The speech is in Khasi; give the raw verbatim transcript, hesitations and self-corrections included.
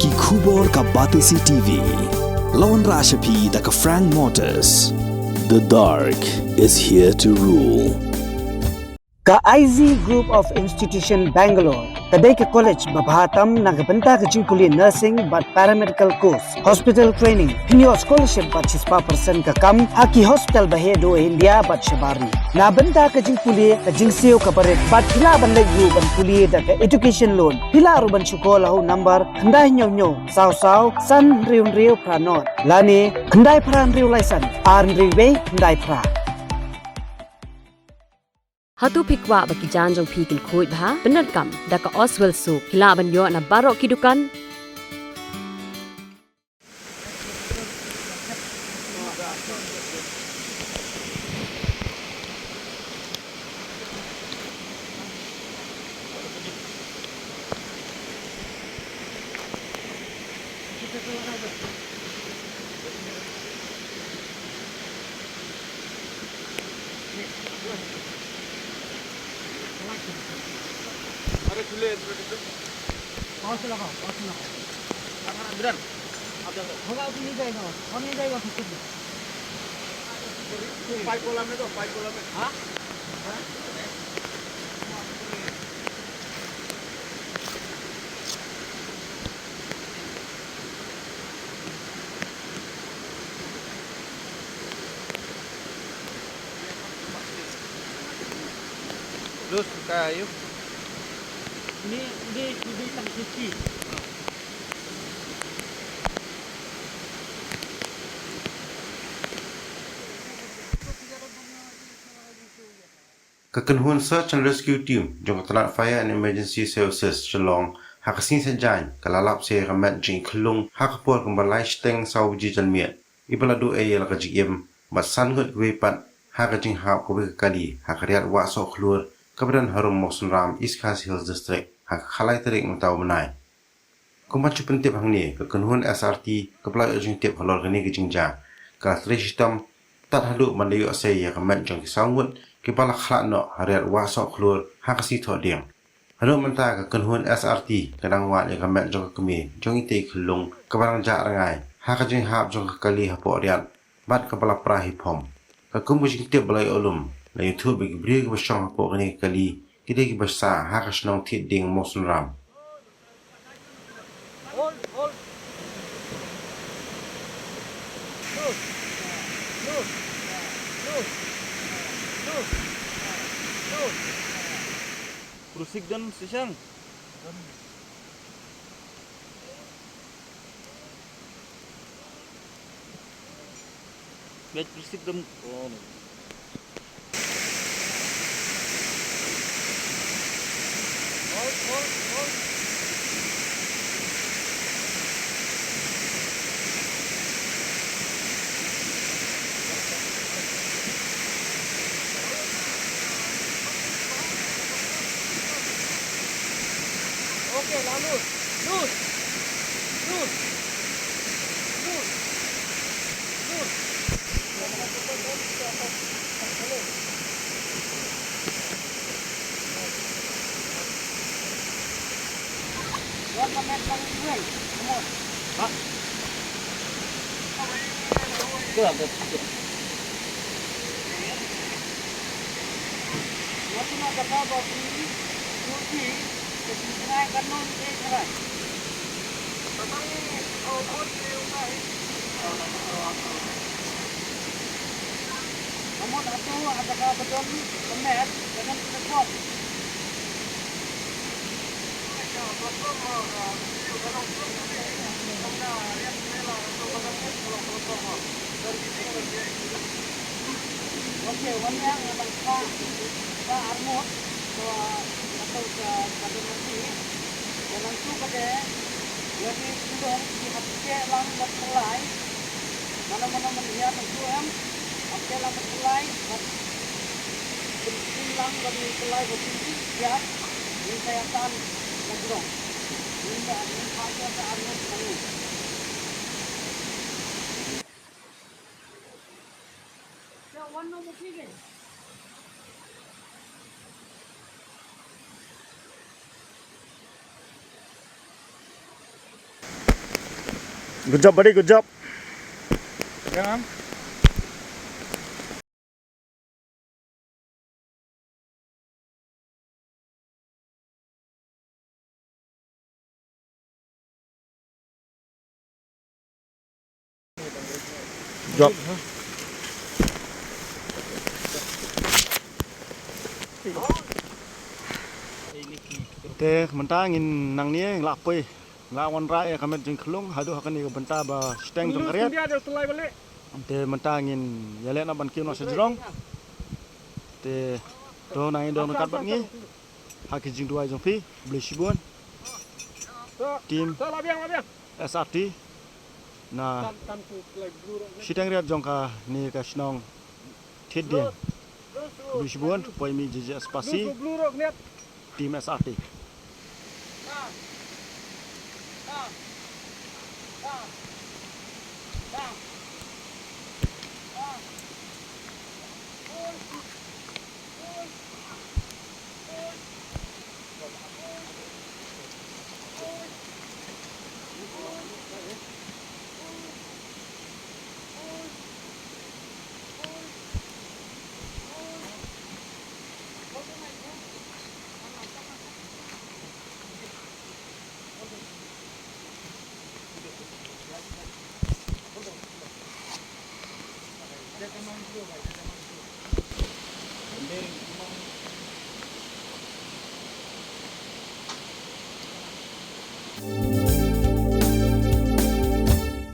Ki khubor ka Batesi T V. La wanrah sha phi da ka Frank Motors. The dark is here to rule. Ka I Z Group of Institution Bangalore ka dei ka college ba bha tam na ka bynta ka jingpule nursing bad paramedical course, hospital training, pynïoh scholarship bad shispah percent ka kam ha ki hospital ba heh duh India bad shabar ri. Na bynta ka jingpule ka jingsiew kaba rit bad phi lah ban leit ruh ban pule da ka education loan. Phi lah ruh ban shu call ha u number khyndai hynñiew hynñiew saw saw san hynriew hynriew phra nod lane khyndai phra hynriew lai san ar hynriew wei khyndai phra. Hato phi kwah ba ki jaiñ jong phi kin khuid bha? Pyndonkam da ka Oswell soap. Phi lah ban ïoh na baroh ki dukan. पाँच सौ लगाओ, पाँच सौ लगाओ। होगा, अभी नहीं जाएगा, और नहीं जाएगा, फिर से। पाइप वाला में दो, पाइप वाला में। हाँ? Terus buka, ayo. Ini, ini, ini tang safety. Ka kynhun Search and Rescue Team jong ka tnat Fire and Emergency Services Shillong ha ka sngi Saitjaiñ ka la lap sha ka met jong i khyllung ha ka por kumba lai shiteng saw baje janmiet, iba la duh ei ïa la ka jingim bad san ngut kiwei pat ha ka jinghap kawei ka kali ha ka riat Wahsohkhlur kaba don harum Mawsynram, East Khasi Hills District ha ka khatlai tarik mynta u bnai. Kumba shu pyntip hangne, ka kynhun S R T kaba la ïoh jingtip halor kane ka jingjia ka la trei shitom tad haduh ban da ïoh sei ïa ka met jong ki saw ngut kiba la khlad noh ha riat Wahsohkhlur ha ka sngi Thohdieng. Haduh mynta ka kynhun S R T ka dang wad ïa ka met jong ka kmie jong itei i khyllung kaba dang jah rngai ha ka jinghap jong ka kali hapoh riat bad kaba la pra hi phom. Katkum ka jingtip ba la ïoh lum, la ïathuh ba ki briew kiba shong hapoh kane ka kali ki dei kiba sah ha ka shnong Thied Dieng, Mawsynram. Prusik dan sisang. Bej bersih dem. Oh, no. Okey, lalu. Lus. Lus. Lus. Lus. Wan ka met bang iwei. Come on. Ha? Tua, tua, tua. Wan ka met bang iwei. Wan ka met bang iwei. Okey, wan ïa nga ban kha ba armut ba ka to ka ka to ngi. Wan nang tu ka de. Wan ni tu dong ki hap ke lang ba pelai. Mana mana mana ïa nang tu em. Hap ke lang ba pelai. Hap ke lang ba pelai ba pelai. Ni saya tan na tu dong. Ni ba ni kha ka armut nang. Good job, buddy, good job. Jop. Te mynta ngin nang ne la poi la wan rai ka met jingkhlung haduh ha kane ka bynta ba shiteng jong ka riat. Te mynta ngin ïaleh na ban kiew na sha jrong. Te to nang dong kat bad ngi ha ki jingduwai jong phi. Blei shibun. Team S R T na shiteng riat jong kane ka shnong Thied Dieng. Blei shibun, poi mi J J S Pasi. Team S R T.